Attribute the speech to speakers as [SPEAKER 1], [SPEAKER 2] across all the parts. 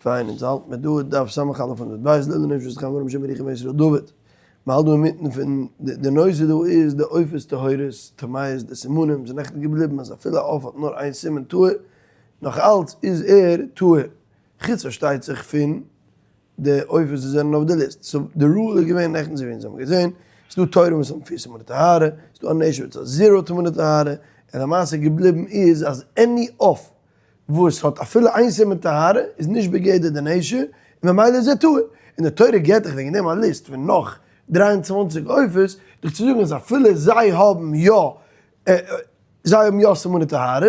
[SPEAKER 1] פיין, אונז האלט מיר דא דף ס"א עמוד ב', לעילוי נפשת חיים אברהם שמעון ירוחם ישראל דוד. מען האלט דא אינמיטן פון די נושא דא איז די עופות טהורות, טמאות, די סימנים זענען נעכטן געבליבן אז אפילו א עוף האט נאר איין סימן טהור, נאך אלץ איז ער טהור, חוץ פארשטייט זיך פון די עופות וואס זענען אויף די ליסט. so די rule איז געווען נעכטן אזוי ווי אונז האבן געזען, ס'איז דא תורים וואס האבן פיר סימני טהרה, ס'איז דא א נשר וואס האט zero סימני טהרה, און למעשה געבליבן איז אז any עוף וואס האט אפילו איין סימן טהרה איז נישט בגדר די נשר, און ממילא איז ער טהור. און די תורה געבט דיך וועגן דעם א ליסט פון נאך 23 עופות, דיך צו זאגן אז אפילו זיי האבן יא, זיי האבן יא סימני טהרה,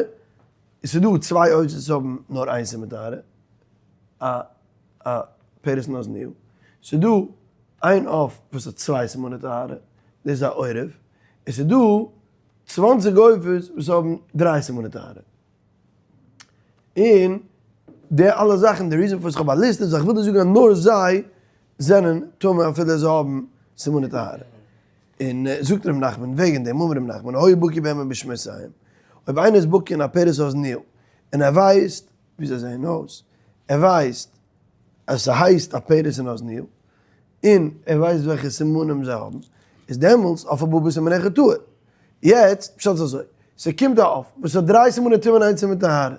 [SPEAKER 1] עס איז דא צוויי עופות וואס האבן נאר איין סימן טהרה, א א פרס נאזניו, ס'איז דא איין עוף וואס האט צוויי סימני טהרה, דאס איז א עורב, און ס'איז דא 20 עופות וואס האבן דריי סימני טהרה. און די אלע זאכן, די reason פארוואס איך האב א ליסט איז איך וויל דיר זאגן אז נאר זיי זענען טמא אפילו זיי האבן סימני טהרה. און זאגט ר' נחמן וועגן דעם, אמר ר' נחמן, היה בקי בהם ובשמותיהם, אויב איינער איז בקי אין א פרס האזניו, און ער ווייסט ווי זיי זעען אויס, ער ווייסט אז ס'הייסט א פרס אין אזניו, און ער ווייסט וועלכע סימנים זיי האבן, איז דעמאלטס עוף הבא בסימן אחד טהור. יעצט, פשט איז אזוי, ס'קומט א עוף וואס האט דריי סימני טומאה און איין סימן טהרה,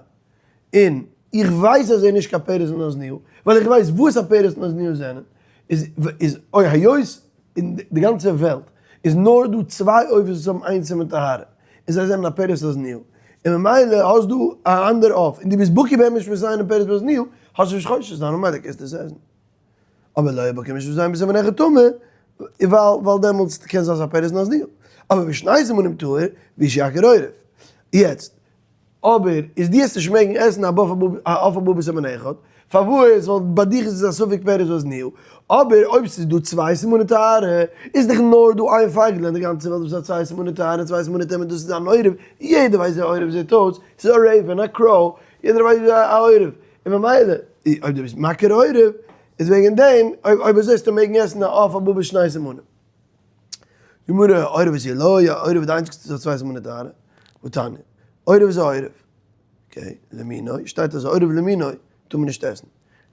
[SPEAKER 1] און איך ווייס אז ער איז נישט קיין פרס אין אזניו, ווייל איך ווייס וואס א פרס אין אזניו זענען, איז איז אוי היות אין די גאנצע וועלט איז נאר דא צוויי עופות וואס האבן איין סימן טהרה, און זיי זענען א פרס אזניו, און ממילא האסט דא א אנדערע עוף, און דו ביסט בקי בהם נישט מיט זיין פרס באזניו, האסטו נישט חושש זיין, ממילא קענסטו עס עסן. אבער לא בקי נישט זיין בסימן אחד טמא, ווייל ווייל דעמאלטס קען זיין ס'איז א פרס נאזניו. אבער בשני סימנים טהור, והוא שיכיר עורב. יעצט, אבער איז דו עסט נישט מעגן עסן א עוף הבא בסימן אחד, פארוואס? ווייל ביי דיך איז עס א ספק פרס באזניו. אבער אויב ס'איז דא צוויי סימני טהרה, איז דאך נאר דא איין פייגל אין די גאנצע וועלט וואס האט צוויי סימני טהרה און צוויי סימני טומאה, דאס איז אן עורב, יעדער ווייסט ווי א עורב זעט אויס, ס'איז א raven, א crow, יעדער ווייסט ווי א עורב, און ממילא אויב דו ביסט מכיר עורב, איז וועגן דעם, אויב אזוי זאלסטו מעגן עסן א עוף הבא בשני סימנים. גמרא, עורב איז לא, יא עורב איז די איינציגסטע וואס האט צוויי סימני טהרה, והתניא, עורב איז א עורב, okay, למינו, שטייט אז עורב למינו טאר מען נישט עסן,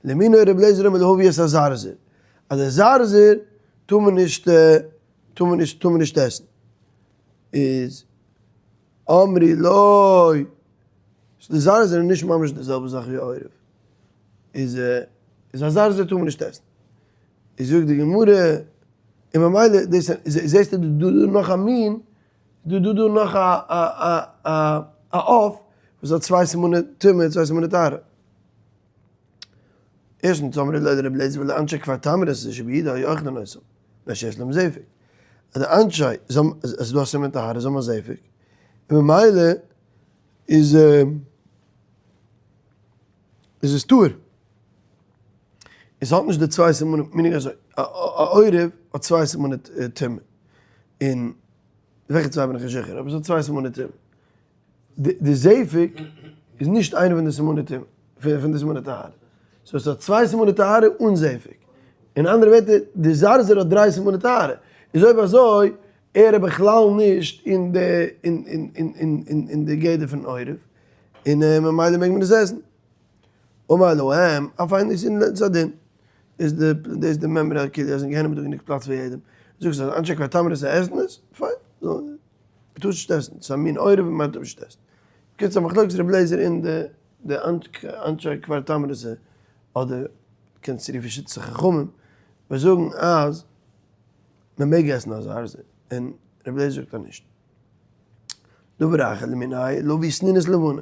[SPEAKER 1] למינו ר' אליעזר אומר להביא את הזרזיר, אז די זרזיר טאר מען נישט, טאר מען נישט, טאר מען נישט עסן, איז אמרי לו, די זרזיר איז נישט ממש די זעלבע זאך ווי עורב, איז איז א זרזיר טאר מען נישט עסן, איז זאגט די גמרא, און ממילא דאס זעסטו דא דא נאך א מין, דא דא דא נאך א א א א עוף וואס האט צוויי סימני טומאה און צוויי סימני טהרה. ערשטנס אמרי לו לרבי אליעזר ולאנשי כפר תמרה שביהודה היו אוכלין אותם, מפני שיש להם זפק. אז די אנשי, זיי האבן, עס איז דא א סימן טהרה, זיי האבן א זפק, און ממילא איז איז עס טהור. עס האט נישט די צוויי סימנים, meaning אזוי, א עורב האט צוויי סימני טומאה, און וועלכע צוויי בין איך נישט זיכער, אבער עס האט צוויי סימני טומאה. די זפק איז נישט איינע פון די סימני טומאה, פון די סימני טהרה. so עס האט צוויי סימני טהרה אן זפק. אין אנדערע ווערטער, די זרזיר האט דריי סימני טהרה. איז אויב אזוי, ער איז בכלל נישט אין די אין די גדר פון עורב, און ממילא מעג מען עס עסן. אמר להם, אף אין עושין את הדין. איז די דאס איז די מימרא כאילו אז אין גיהנום איז דא גענוג פלאץ פאר יעדעם. זאגסט אז אנשי כפר תמרה זיי עסן עס? פיין. מ'טאר נישט עסן. ס'איז א מין עורב און מ'טאר נישט עסן. בקיצור א מחלוקת רבי אליעזר און די די אנשי כפר תמרה אדער קענסט רופן שיטת החכמים וואס זאגן אז מ'מעג עסן א זרזיר און רבי אליעזר זאגט אז נישט. דבר אחר למיני להביא סנונית לבנה,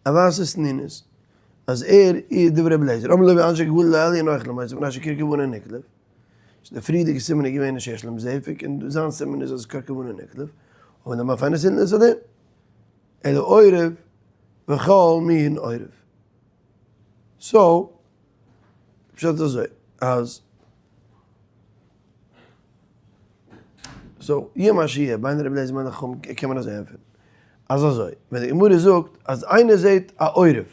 [SPEAKER 1] א ווייסע סנונית, אז ער איז דברי רבי אליעזר, אמר לו אנשי גליל העליון אוכלים אותה מפני שכרכובן נקלף, סאו די פריערדיגע סימן איז געווען שיש להם זפק און זיין סימן איז אז כרכובן נקלף, אבער די מאפענע סימן איז אדער אלא עורב וכל מין עורב. so פשט איז אזוי אז so, יהיה מה שיהיה, בין רבי אליעזר ובין חכמים קען מען אזוי ענטפערן. אז אזוי, ווען די גמרא זאגט אז איינער זעט א עורב,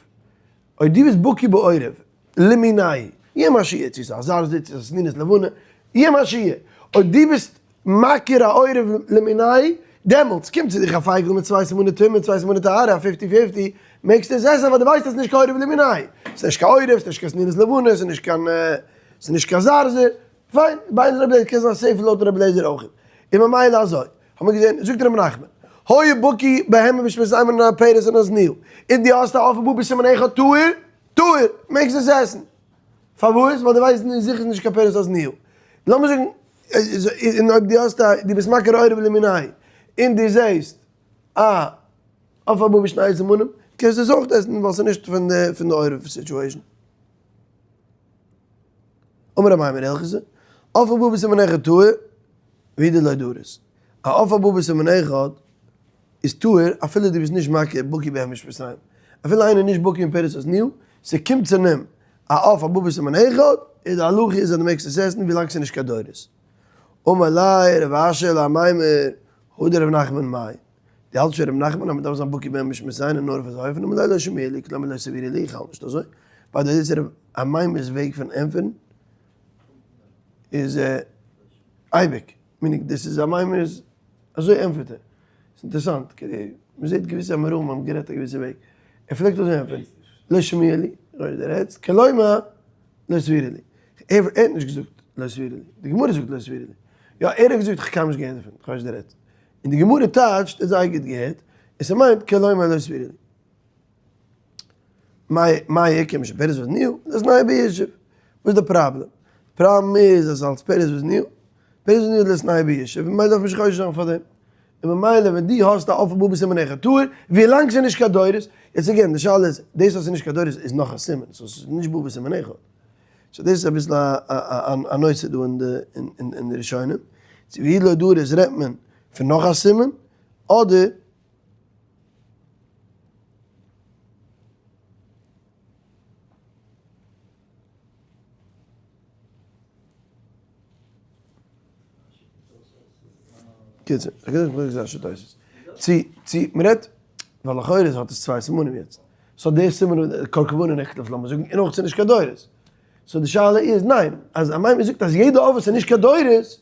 [SPEAKER 1] אויב דו ביסט בקי בעורב, למיני, יהיה מה שיהיה, צו ס'איז א זרזיר, צו ס'איז א סנונית לבנה, יהיה מה שיהיה, אויב דו ביסט מכיר א עורב למיני, דעמאלטס קומט צו דיך א פייגל מיט צוויי סימני טומאה און צוויי סימני טהרה, א fifty fifty. מעגסטו עס עסן ווייל דו ווייסט אז ס'איז נישט קיין עורב למיני', ס'איז נישט קיין עורב, ס'איז נישט קיין סנונית לבנה, ס'איז נישט קיין ס'איז נישט קיין זרזיר, פיין, ביי אונז רבי אליעזר קען זיין safe לויט רבי אליעזר אויך, און ממילא אזוי האט מען געזען, זאגט רבי נחמן, היה בקי בהמה בשנתים און א פירות און אזניו, און דו האסט א עוף הבא בסימן אחד טהור, טהור, מעגסט עס עסן. פארוואס? ווייל דו ווייסט זיכער ס'איז נישט קיין פירות אזניו. לאמיר זאגן, און אויב דו האסט א, דו ביסט מכיר עורב למיני', און דו זעסט א עוף הבא בשני סימנים, קענסטו עס אויך עסן ווייל ס'איז נישט פון די פון די עורב situation. אמר אביי מר הלכתא, עוף הבא בסימן אחד טהור, והוא דלא דריס. א עוף הבא בסימן אחד איז טהור אפילו דו ביסט נישט מכיר בקי בהם משפתיים. אפילו איינער איז נישט בקי אין פירות אזניו, ס'קומט צו אים א עוף הבא בסימן אחד, איז די הלכה איז אז דו מעגסט עס עסן ווילאנג ס'איז נישט קיין דורס. אמר ליה רב אשי לאמימר, הא דרב נחמן מאי? דו האלטסט שוין רב נחמן אז מ'דארף זיין בקי בהם משפתיים און נאר אויף אזוי אופן? אמר ליה לא שמיע לי, כלומר לא סבירא לי, איך האלט נישט אזוי. ביי די וועי דאס איז רב אמימר'ס וועג פון ענטפערן איז אייביג, meaning דאס איז אמימר'ס אזוי ענטפערט ער. ס'איז אינטערעסאנט, כדי מ'זעט געוויסע אמוראים האבן גערעדט א געוויסע וועג. ער פלעגט אזוי ענטפערן, לא שמיע לי, אוי דו רעדסט, כלומר, לא סבירא לי. ער האט נישט געזאגט לא סבירא לי, די גמרא זאגט לא סבירא לי. יא, ער האט געזאגט איך האב קיינמאל נישט געהערט דערפון, איך ווייס נישט דו רעדסט. און די גמרא טייטשט, ער האט זייער גוט געהערט, און ס'מיינט כלומר לא סבירא לי. מאי איכא משום פירות ואזניו, דאס איז נייע בישוב. וואס איז די פראבלעם? די פראבלעם איז אז אלס פירות ואזניו, פירות ואזניו איז דאס נייע בישוב, ממילא דארף מען נישט חושש זיין פאר דעם. און ממילא ווען דו האסט א עוף הבא בסימן אחד טהור, ווי לאנג ס'איז נישט קיין דורס, יעצט again, די שאלה איז, דאס אז ס'איז נישט קיין דורס איז נאך א סימן, so ס'איז נישט בא בסימן אחד. so דאס איז אביסל א נושא דא אין די ראשונים, צו והוא דלא דריס רעדט מען פון נאך א סימן, אדער. קיצור, איך גיי נישט זיין שטויסעס. צו, צו, מ'רעדט, ווייל לכאורה האט עס צוויי סימנים יעצט. so די סימן איז קורקבנא נכתב לאמיר זאגן, און אויך ס'איז נישט קיין דורס. so די שאלה איז, ניין, אז אמימר זאגט אז יעדע עוף וואס איז נישט קיין דורס,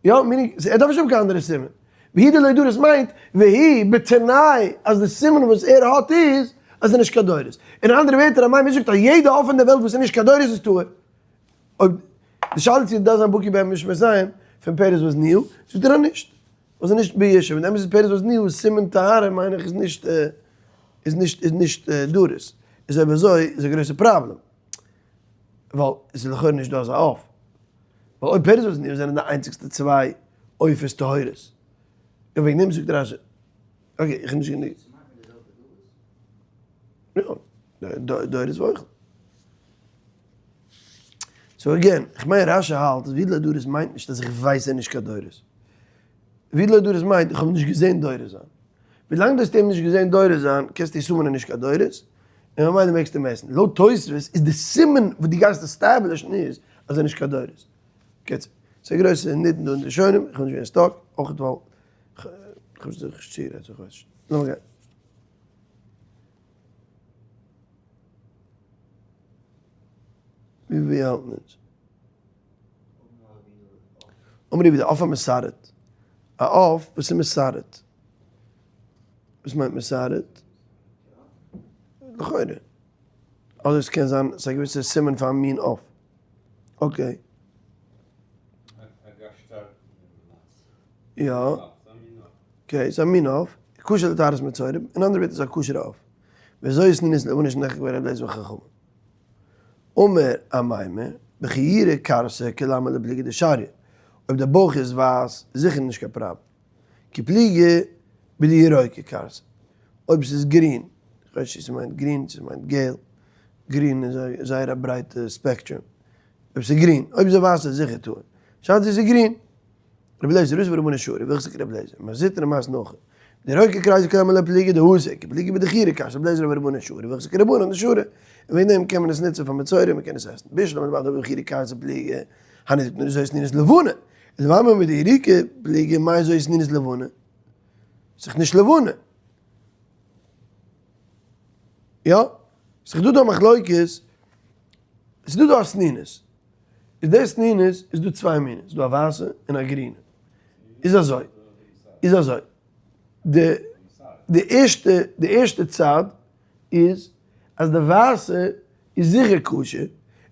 [SPEAKER 1] יא, meaning, ער דארף נישט האבן קיין אנדערע סימן. והוא דלא דריס מיינט, והוא בתנאי אז די סימן וואס ער האט איז אז ער איז נישט קיין דורס. אין אנדערע ווערטער, אמימר זאגט אז יעדע עוף אין די וועלט וואס איז נישט קיין דורס איז טהור. אויב די שאלה צו דארף זיין בקי בהם משמתים פון פירות ואזניו, זאגט ער אז נישט. וואס איז נישט בישוב, און אמת איז פירות ואזניו איז סימן טהרה מיין איך איז נישט איז נישט איז נישט דורס. איז אויב אזוי איז א גרויסע פראבלעם. ווייל עס איז לכאורה נישט דא אזא עוף. ווייל אויב פירות ואזניו זענען די איינציגסטע צוויי עופות טהורות. און וועגן דעם זאגט רשי. okay, איך האב נישט גענוג. יא, דורס ואוכל. so again, איך מיין רשי האלט אז והוא דלא דריס מיינט נישט אז איך ווייס ער נישט קיין דורס. והוא דלא דריס מיינט איך האב נישט געזען דורס זיין. ווילאנג דו האסט אים נישט געזען דורס זיין קענסטו assume ען נישט קיין דורס, און ממילא מעגסטו אים עסן. לויט תוספות איז די סימן וואס דו גייסט establish ן איז אז ער נישט קיין דורס. קיצור, ס'איז א גרויסע נידון דא אין די ראשונים, איך בין נישט געווען stuck, אויך ווייל כ'האב זיך נישט צוגערעדט so כ'ווייס נישט. לאמיר גיין. ווי ווי האלטן אונז? אמרי ווי די עוף המסרט. א עוף וואס איז מסרט. וואס מיינט מסרט? לכאורה. אדער עס קען זיין ס'איז א געוויסע סימן פאר א מין עוף. okay. יא. okay, ס'איז א מין עוף. כשר לטהרת מצורעים. אין אנדערע ווערטער ס'איז א כשר'ע עוף. וזו סנונית לבנה שנחקק בה ר' אליעזר וחכמים. אמר אמימר, בכירה כרסא כלמי לא פליגי דשריא. אויב די בויך איז ווייס איז זיכער נישט קיין פראבלעם. כי פליגי בדירוקא כרסא. אויב ס'איז גרין, כ'ווייס נישט צו ס'מיינט גרין צו ס'מיינט געל, גרין איז זייער א ברייטע spectrum. אויב ס'איז גרין, אויב ס'איז ווייס איז זיכער טהור. שאלה צו ס'איז גרין. רבי אליעזר רז ורבנן שרי, והחזיק רבי אליעזר, מר זוטרא מס נח. דירוקא כרסא כלמי לא פליגי דהסק, כי פליגי בדכירא כרסא, רבי אליעזר ורבנן שרי, והחזיק רבנן דשרי. און וועגן דעם קען מען עס נוצן פאר מצורע, מען קען עס עסן. בשלמא לבד בדכירא כרסא פליגי, היינו דקתני זאת סנונית לבנה. איז למה בדירוקא פליגי מאי זאת סנונית לבנה? ס'איז נישט לבנה. יא? ס'איז דא דא מחלוקת, ס'איז דא דא א סנונית. איז די סנונית איז דא צוויי מינים, ס'איז דא א ווייסע און א גרינע. איז אזוי, איז אזוי, די די ערשטע, די ערשטע צד. איז אז די ווייסע איז זיכער כשר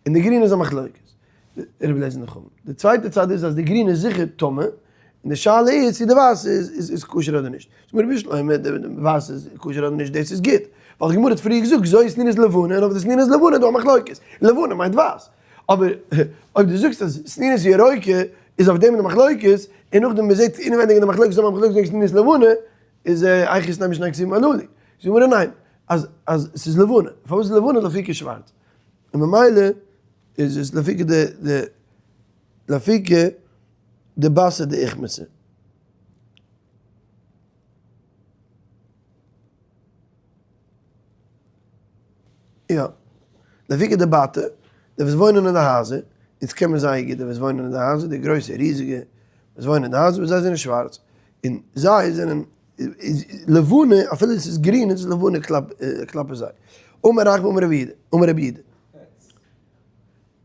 [SPEAKER 1] און די גרינע איז א מחלוקת. רבי אליעזר נחום. די צווייטע צד איז אז די גרינע איז זיכער טמא, און די שאלה איז צו די ווייסע איז כשר אדער נישט. זאגט מיר רבי שלמה, די ווייסע איז כשר אדער נישט דאס איז גוט, ווייל די גמרא האט פריער געזאגט זאת סנונית לבנה און אויף די סנונית לבנה איז דא א מחלוקת, לבנה מיינט ווייס. אבער אויב דו זאגסט אז סנונית ירוקה איז אויף דעם די מחלוקת, און נאכדעם מען זעט אינעווענדיג אין די מחלוקת איז דא א מחלוקת וועגן סנונית לבנה, איז איך איז נעמש נעקסט יום אלולי. זאגט די גמרא ניין, אז אז ס'איז לבנה. פארוואס איז לבנה לאפוקי שווארץ? און ממילא איז עס לאפוקי די די לאפוקי די בתר דאיכמתא. יא. לאפוקי די בתר, די וואס וואוינען אין די הייזער, אונז קען מען זייער גוט די וואס וואוינען אין די הייזער, די גרויסע ריזיגע וואס וואוינען אין די הייזער, זיי זענען שווארץ, און זיי זענען לבנה, אפילו עס איז גרין איז לבנה כלפי זיי. אמר רחבה אמר רבי יהודה, אמר רבי יהודה.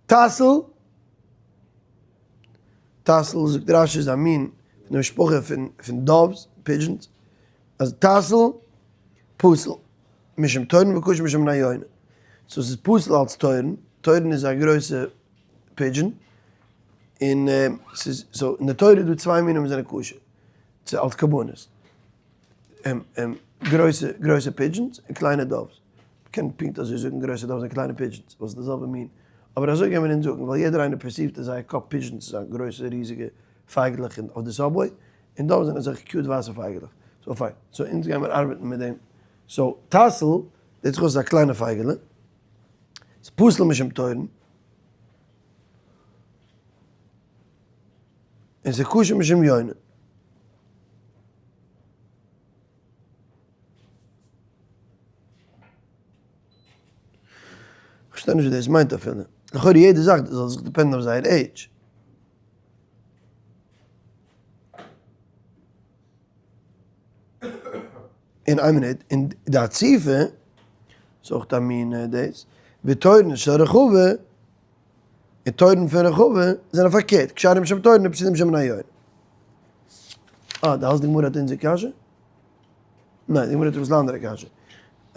[SPEAKER 1] טסל, טסל זאגט רשי איז א מין פון די משפחה פון doves, pigeons, אז טסל פסול משום תורן וכשר משום בני יונה. so ס'איז פסול אלס תורן, תורן איז א גרויסע pigeon, און ס'איז, so אין די תורה איז דא צוויי מינים וואס זענען כשר, צו אלס קרבנות, גרויסע גרויסע pigeons און קליינע doves, מ'קען פונקט אזוי זאגן גרויסע doves און קליינע pigeons, ווייל ס'איז די זעלבע מין, אבער אזוי גייען מיר אונז זאגן, ווייל יעדער איינער perceive ט אין זייער קאפ pigeons איז א גרויסע ריזיגע פייגלעך אויף די subway, און doves זענען אזעלכע cute ווייסע פייגעלעך. so פיין. so אונז גיימער ארבעטן מיט דעם. so טסל זעט זיך אויס א קליינע פייגעלע. ס'איז פסול משום תורן. און ס'איז כשר משום יונה. כ'פארשטיי נישט וואס דאס מיינט אפילו. לכאורה יעדע זאך זאל זיך depend ן אויף זייער עידזש. און איין מינוט, און די הציפה איז אויך א מין דאס, ותורן של רחבה, און תורן פון רחבה זענען פארקערט, כשרים משום תורן ופסולים משום בני יונה. אה, די האלסט די גמרא האט אונזער קשיא? ניין, די גמרא האט אביסל אנדערע קשיא.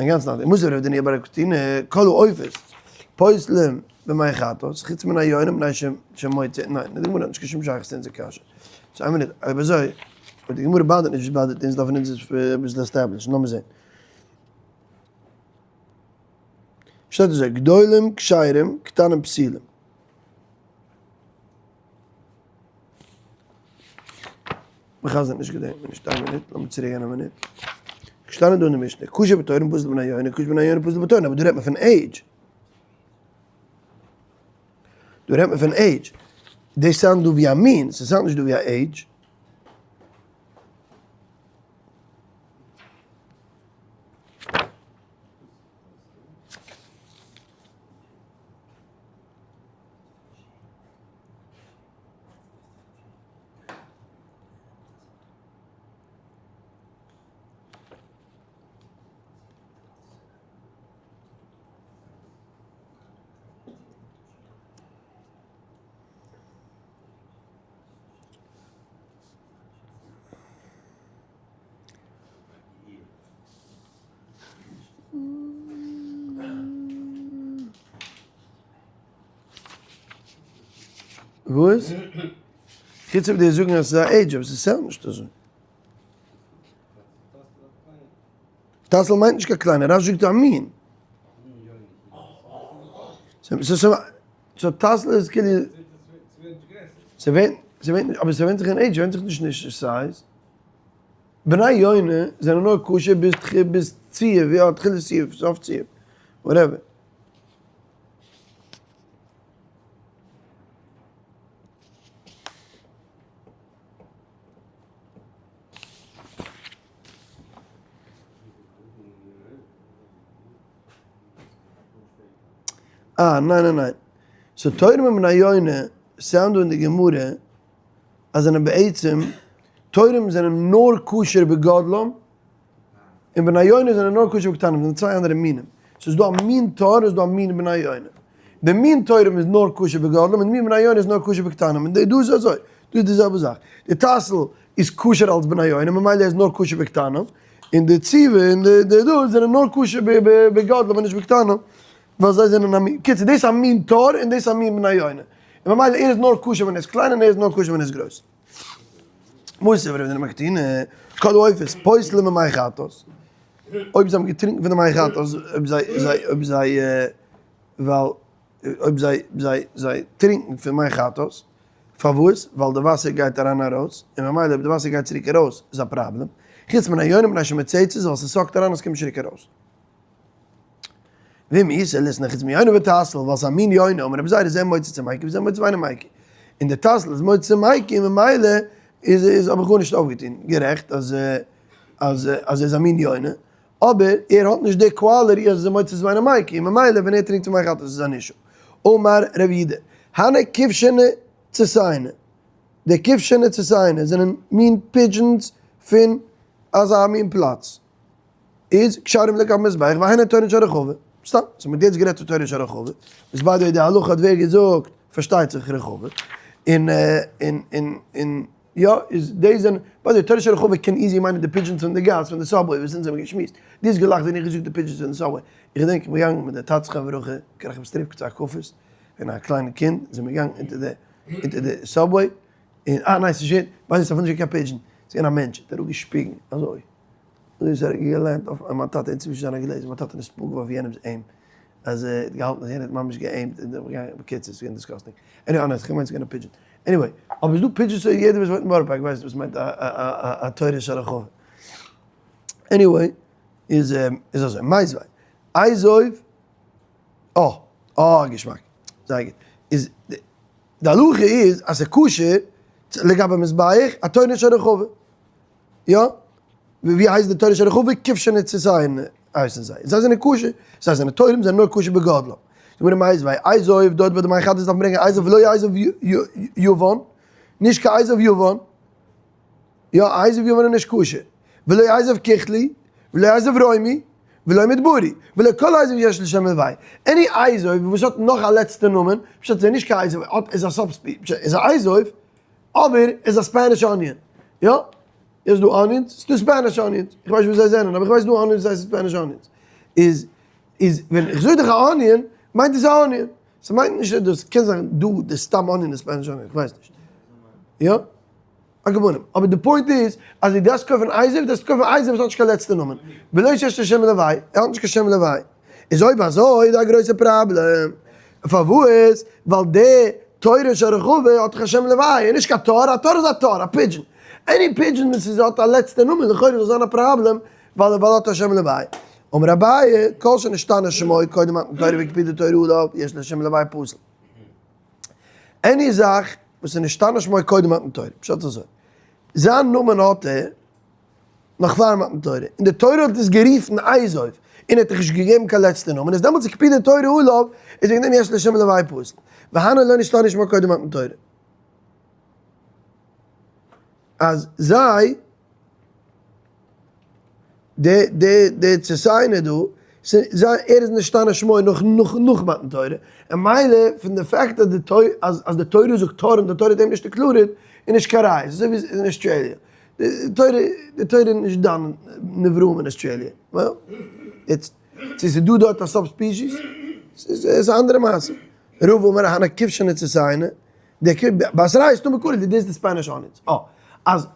[SPEAKER 1] א גאנץ אנדערע. מותיב רב דניאל בר קטינא, כל העופות פוסלים במי חטאת, חוץ מן היונה מפני שמוציא, ניין, די גמרא האט נישט קיין שום שייכות צו אונזער קשיא. so איין מינוט, אויב אזוי, אויב די גמרא bother ט נישט וואס bother ט אונז, דארפן אונז עס אביסל establish ן, לאמיר זען. שטייט אזוי, גדולים כשרים, קטנים פסולים. מיך חזר'ט נישט געדענקט מיר נישט, איין מינוט, לאמיר צוריק גיין א מינוט. געשטאנען דא אין די משנה, כשר בתורן פסול בני יונה, כשר בני יונה פסול בתורן, אבער דא רעדט מען פון עידזש. דא רעדט מען פון עידזש. דאס sound דא ווי א מין, ס' sound נישט דא ווי א עידזש. וואס? חוץ אויב די זאגן אז ס'איז א עידזש, אבער ס'sound נישט אזוי. טסל מיינט נישט קיין קליינע, רש"י זאגט א מין. so טסל איז כאילו ס'ווענדט ס'ווענדט אבער ס'ווענדט זיך אין עידזש, ס'ווענדט זיך נישט אין size. בני יונה זענען נאר כשר ביז ביז ציעף, יא תחילת ציעף, סוף ציעף, whatever. אה, ניין ניין ניין. so תורן ובני יונה sound דא אין די גמרא אז זענען בעצם, תורן זענען נאר כשר בגודלם, און בני יונה זענען נאר כשר בקטנם, זענען צוויי אנדערע מינים. ס'איז דא א מין תור און ס'איז דא א מין בני יונה. די מין תורן איז נאר כשר בגודלם און די מין בני יונה איז נאר כשר בקטנם. און דא איז אזוי, דא איז די זעלבע זאך. די טסל איז כשר אלס בני יונה, ממילא איז נאר כשר בקטנם. און די ציבה און די די דאס זענען נאר כשר בגדלם און נישט בקטנם, ווייל זיי זענען א מין, קיצור דאס איז א מין תור און דאס איז א מין בני יונה, און ממילא ער איז נאר כשר ווען ער איז קליין און ער איז נאר כשר ווען ער איז גרויס. מוסיף רבי דנא מקטינא, כל העופות פוסלים ממי חטאת, אויב זיי האבן געטרינקן פון די מי חטאת, אויב זיי זיי אויב זיי ווייל אויב זיי זיי זיי טרינקן פון מי חטאת, פארוואס? ווייל די וואסער גייט אריין ארויס, און ממילא אויב די וואסער גייט צוריק ארויס איז א פראבלעם, חוץ מן היונה מפני שמוצצת ווייל ס' suck ט אריין און ס'קומט נישט צוריק ארויס. ואם איתא ליתני חוץ מיונה וטסל, ווייל ס'איז א מין יונה, אמר רבי זירא זה מוצץ ומקיא וזה מוצץ ואינו מקיא. און די טסל איז מוצץ ומקיא ממילא איז איז האב איך גארנישט אויפגעטון, גערעכט אז אז אז ער איז א מין יונה, אבער ער האט נישט די quality אז ער איז מוצץ ואינו מקיא, ממילא ווען ער טרינקט פון מי חטאת איז עס אן issue. אמר רבי יהודה, הני כבשני ציסייני, די כבשני ציסייני זענען מין pigeons פון אזא מין פלאץ, איז כשרים לגבי מזבח והיינו תורין של רחבה, סתם, סאו מ'האט יעצט גערעדט פון תורין של רחבה, וואס by the way די הלכה האט ווער געזאגט, פארשטייט זיך רחבה, און און און און יא, איז דאס זענען, by the way תורין של רחבה קען easy מיינען די pigeons פון די גאס, פון די subway וואס אונז האבן געשמועסט, דו האסט געלאכט ווען איך געזאגט די pigeons פון די subway, איך געדענק איך בין געגאנגען מיט די טאטע זכרונו לברכה קיין ראחמיסטריווקא צו הקפות, ווען א קליינע קינד, זענען מיר געגאנגען אונטער די אונטער די subway, און אה ניין ס'איז נישט געווען, ווייסט אפילו נישט געווען קיין pigeon, ס'איז געווען א מענטש, האט אראפגעשפיגן אזוי. אזוי איז ער געלערנט אויף מיין טאטע אינצווישן זיינע גלעזער, מיין טאטע איז נתפעל געווארן פון יענעמ'ס aim, אז ער האט געהאלטן אז יענער האט ממש גע aim ט, און געגאנגען, בקיצור ס'איז געווען disgusting, anyway אה ניין כ'מיין ס'איז געווען א pigeon, anyway, אבער איז דא pigeons אויב יעדער וואס וואוינט אין בארא פארק ווייסט וואס מיינט א תורש של רחבה, anyway, איז איז אזוי, מיתיבי, אזוב, אה, אה געשמאק, זייער גוט, איז די הלכה איז אז ס'איז כשר לגבי מזבח א תורש של רחבה. יא? ווי הייסט די תורש הרחבה? כבשני ציסיין הייסן זיי. זיי זענען כשר, זיי זענען תורים, זיי זענען נאר כשר בגודלם. די גמרא מיתיבי, אזוב דארט ביי די מי חטאת דארף מען ברענגען אזוב ולא אזוב יוון, נישט קיין אזוב יוון. יא, אזוב יוון איז נישט כשר. ולא אזוב כוחלי, ולא אזוב רומי, ולא מדברי, ולא כל אזוב יש לו שם לוואי. any אזוב וואס האט נאך א לעצטע נאמען, פשט איז נישט קיין אזוב, איז א sub איז א אזוב, אבער איז א Spanish onion. יא? איז דא onions? ס'דא Spanish onions. איך ווייס נישט וואס זיי זענען, אבער איך ווייס דא onions וואס הייסן Spanish onions. איז, איז ווען איך זאג דיך א onion, מיינט עס א onion. ס'מיינט נישט אז דאס קען זיין דא די סתם onion איז Spanish onion, איך ווייס נישט. יא? על כל פנים. אבער די point איז, אז דו דארפסט קויפן אזוב, דארפסטו קויפן אזוב וואס האט נישט קיין לעצטע נאמען. ולא שיש לו שם לוואי, ער האט נישט קיין שם לוואי. איז אויב אזוי איז דא א גרויסע פראבלעם. פארוואס? ווייל די תורש הרחבה האט דאך א שם לוואי, און נישט קיין תור, א תור איז א תור, א pigeon. Any pigeon וואס איז האט א לעצטע נאמען לכאורה זאל זיין א פראבלעם, ווייל ער האט א שם לוואי. אמר אביי, כל שנשתנה שמו קודם מתן תורה והקפידו תורה עליו, יש לו שם לוואי פסול. Any זאך וואס איז נשתנה שמו קודם מתן תורה, פשט אזוי, זיין נאמען האט ער, נאך פאר מתן תורה, און די תורה האט עס גערופן אזוב, און ער האט דיך נישט געגעבן קיין לעצטע נאמען, איז דעמאלטס הקפידו תורה עליו, איז וועגן דעם יש לו שם לוואי פסול. והני לא נשתנו שמו קודם מתן תורה. אז זיי, די די די ציסיינער דא, זיי ער איז נשתנה שמו נאך נאך נאך מתן תורה, און מילא פון די fact אז די תורה אז די תורה זאגט תורה און די תורה האט אים נישט declared, איז נישט קיין ראיה, ס'איז אזוי ווי אין אוסטרעליע. די תורה, די תורה איז נישט דן נבראים אין אוסטרעליע. Well, יעצט, צו ס'איז דא דארט א sub-species, ס'איז א אנדערע מעשה. רבא אמר הני כבשני ציסייני, די כ בתרייהו סתמא קרו להו, דאס איז די Spanish onions. אה, אז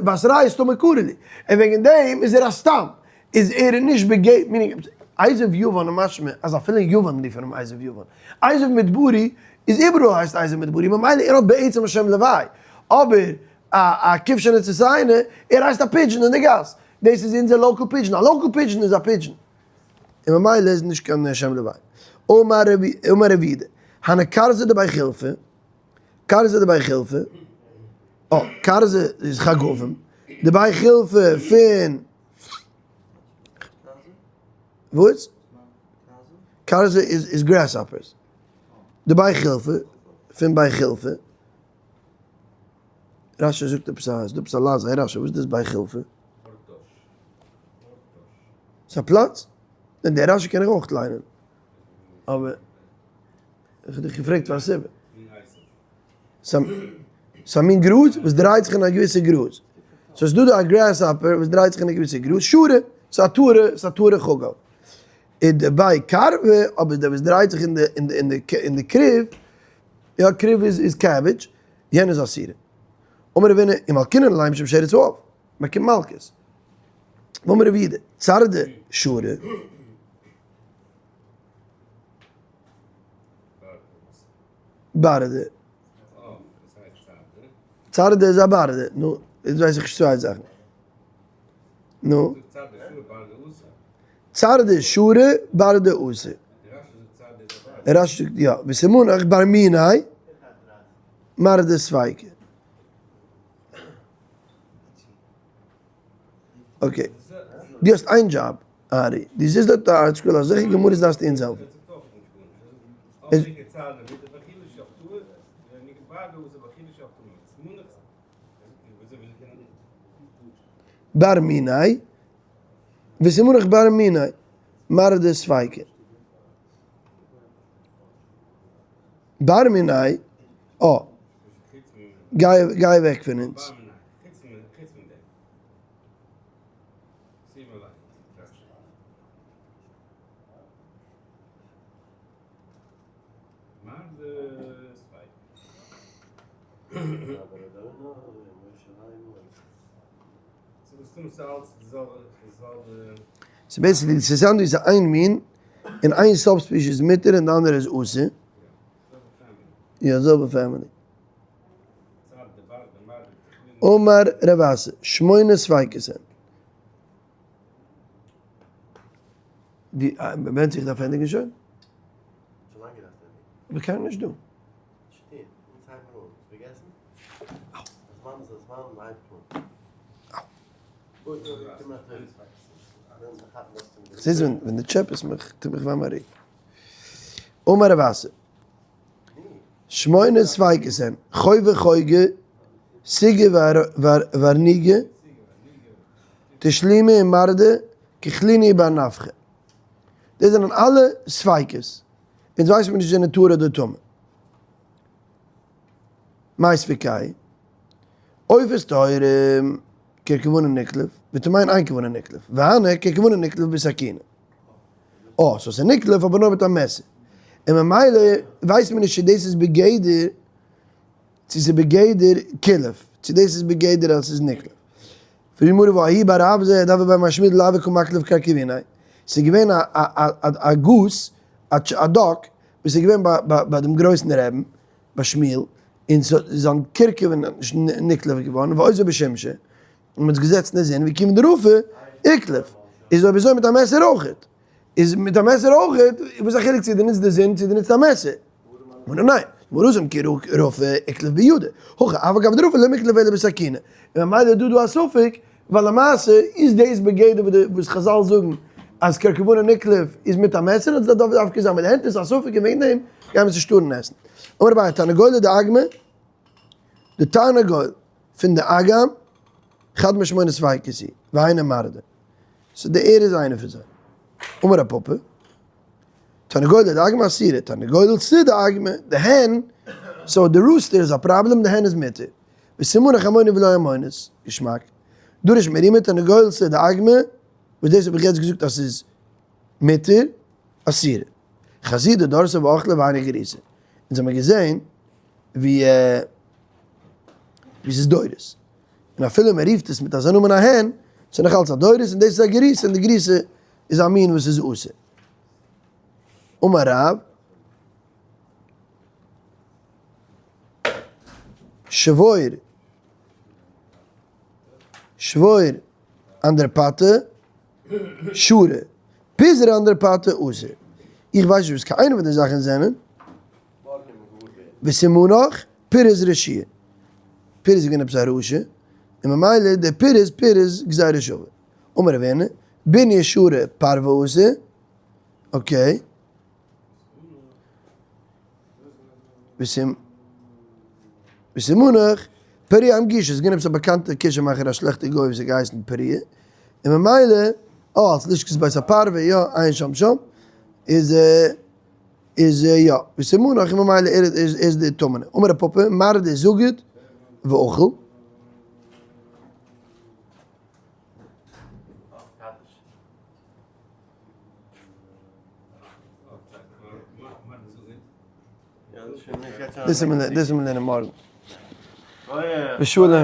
[SPEAKER 1] בתרייהו סתמא קרו להו, און וועגן דעם איז ער א סתם, איז ער נישט בגדר, meaning, אזוב יוון איז משמע אז אפילו אין יוון רופן אים אזוב יוון. אזוב מדברי איז איבעראל הייסט אזוב מדברי, ממילא ער האט בעצם א שם לוואי. אבער א א כבשני ציסייני, ער הייסט א pigeon אין די גאס, דאס איז אונזער local pigeon, א local pigeon איז א pigeon, און ממילא איז נישט קיין שם לוואי. אמר רבי אמר רבי יהודה, הני כרזי דבי חילפא, כרזי דבי חילפא, אה, כרזי איז חגבים, דבי חילפא פון, וואס? כרזי איז איז grasshoppers, דבי חילפא, פון בי חילפא, רשי זאגט עפעס א, ס'דא עפעס א לאז, היי רשי וואס איז דאס בי חילפא? ס'איז א פלאץ? ניין די רשי קען איך אויך ליינען, אבער איך האב דיך געפרעגט פאר א סיבה. ס'איז א מין גראז וואס דרייט זיך אין א געוויסע גראז. So ס'איז דא דא א grasshopper וואס דרייט זיך אין א געוויסע גראז, שורה. ס'איז א טהור'ע, ס'איז א טהור'ע חגב. און די ביי קארווע, אבער דער וואס דרייט זיך אין די, אין די, אין די, אין די כרוב, יא כרוב איז איז cabbage, יענער איז אסור. אמר רב הונא, ומלקינן ליה משום שרץ העוף, מ'באקומט מלקות. ואמר רב יהודה, צרדא שרי. בארדע. צרדא איז א בארדע. נו, יעצט ווייס איך נישט צוויי זאכן. נו. צרדא שרי, בארדע אסור. רש"י זאגט יא. וסימנך בר מיני מרדא ספיקא. okay. דו האסט איין דזשאב, ארי. דו זיצט דארט אין ArtScroll, אזעלכע גמרות דארפסטו אונז העלפן. בר מיני, וסימנך בר מיני, מרדא ספיקא. בר מיני, אה. גיי גיי אוועק פון אונז. ס'איז basically ס'איז sound ווי ס'איז איין מין, און איין subspecies איז מותר און די אנדערע איז אסור. יא, זעלבע family. אמר רב אסי, שמונה ספיקות הן. די, ווענדט זיך דארף ענדיגן שוין? מיר קענען נישט דא. זעסט ווען דו טשעפעסט מיך טוט מיך וויי מיין רוקן. אמר רב אסי, שמונה ספיקות הן, חובה חוגה, סיגה וארניגה, תשלימי און מרדה, ככליני בר נפחא. דאס זענען אלע ספיקות. אונז ווייסן מיר נישט זענען טהור אדער טמא. מאי ספיקאי? עופות טהורים ככוונה נקלף, וטמאין אין כוונה נקלף, והני ככוונה נקלף בסכינא. אה, so ס'איז נקלף אבער נאר מיט א מעסער. און ממילא ווייסט מען נישט צו דאס איז בגדר, צו ס'איז בגדר קילוף, צו דאס איז בגדר אז ס'איז נקלף. פרעגט די גמרא וההוא בר אבזא דהוה בי מר שמואל דלא הוה קא מקלף כרכוביניה. ס'איז געווען א goose, א duck, וואס איז געווען ביי דעם גרויסן רעבן, ביי שמואל, און זיין כרכוב איז נישט נקלף געווארן, ואותביה בשמשא, און מ'האט עס געזעצט אין די זון, וכיון דרפי איקלף, איז אויב אזוי מיט א מעסער אויכעט, איז מיט א מעסער אויכעט, וואס איז א חילוק צו דו נוצט די זון צו דו נוצט א מעסער? אמר ניין, מרזם כי רפי איקלף בידא, הכא אף על גב דרפי לא מיקלף אלא בסכינא, און ממילא איז דא דא א ספק, ווייל למעשה איז דאס בגדר וואס חזל זאגן אז כרכוביניה נקלף איז מיט א מעסער אדער דארף דווקא זיין מיט די הענט איז א ספק און וועגן דעם גייען מיר עס נישט טארן עסן. אמר אביי תרנגולא דאגמא, די תרנגול פון די אגם, חד משמונה ספיקות היא, והיינו מרדה. so די ער איז איינער פון זיי. אמר רב פפא, תרנגולא דאגמא אסירא, תרנגולתא דאגמא, די hen, so די rooster איז א פראבלעם, די hen איז מותר. וסימנך עמוני ולא עמונית, געשמאק. דרש מרימא תרנגולתא דאגמא, וואס דאס האב איך יעצט געזאגט אז ס'איז מותר, אסירא. חזי דדרסה ואכלה והיינו גריסה. אונז האמיר געזען ווי ווי ס'איז דורס. און אפילו מען רופט עס מיט אזא נאמען א hen, ס'איז נאך אלץ א דורס און דאס איז א גריסה און די גריסה איז א מין וואס איז אסור. אמר רב. שבור שבור אנדרפתא שרי פיזרא אנדרפתא אסור. איך ווייס נישט וואס קיין איינע פון די זאכן זענען. וסימנך פירז רשיע. פירז איז געווען עפעס א רשע, און ממילא דער פירז פירז גזירה שווה. אמר רב הונא, בניה שרי פרווה אסור. okay. וסימנך פריה אמגושא, ס'איז געווען עפעס א באקאנטע כישוף מאכער א שלעכטע גוי וואס האט געהייסן פריה, און ממילא, אה, אלס לשכת בית הפרווה, יא, עיין שם שם, איז איז יא, וסימנך און ממילא ער איז איז די טמא'נע. אמר רב פפא, מרדה זגיד ואכל. דאס וועט מען לערנען מארגן. בשלום.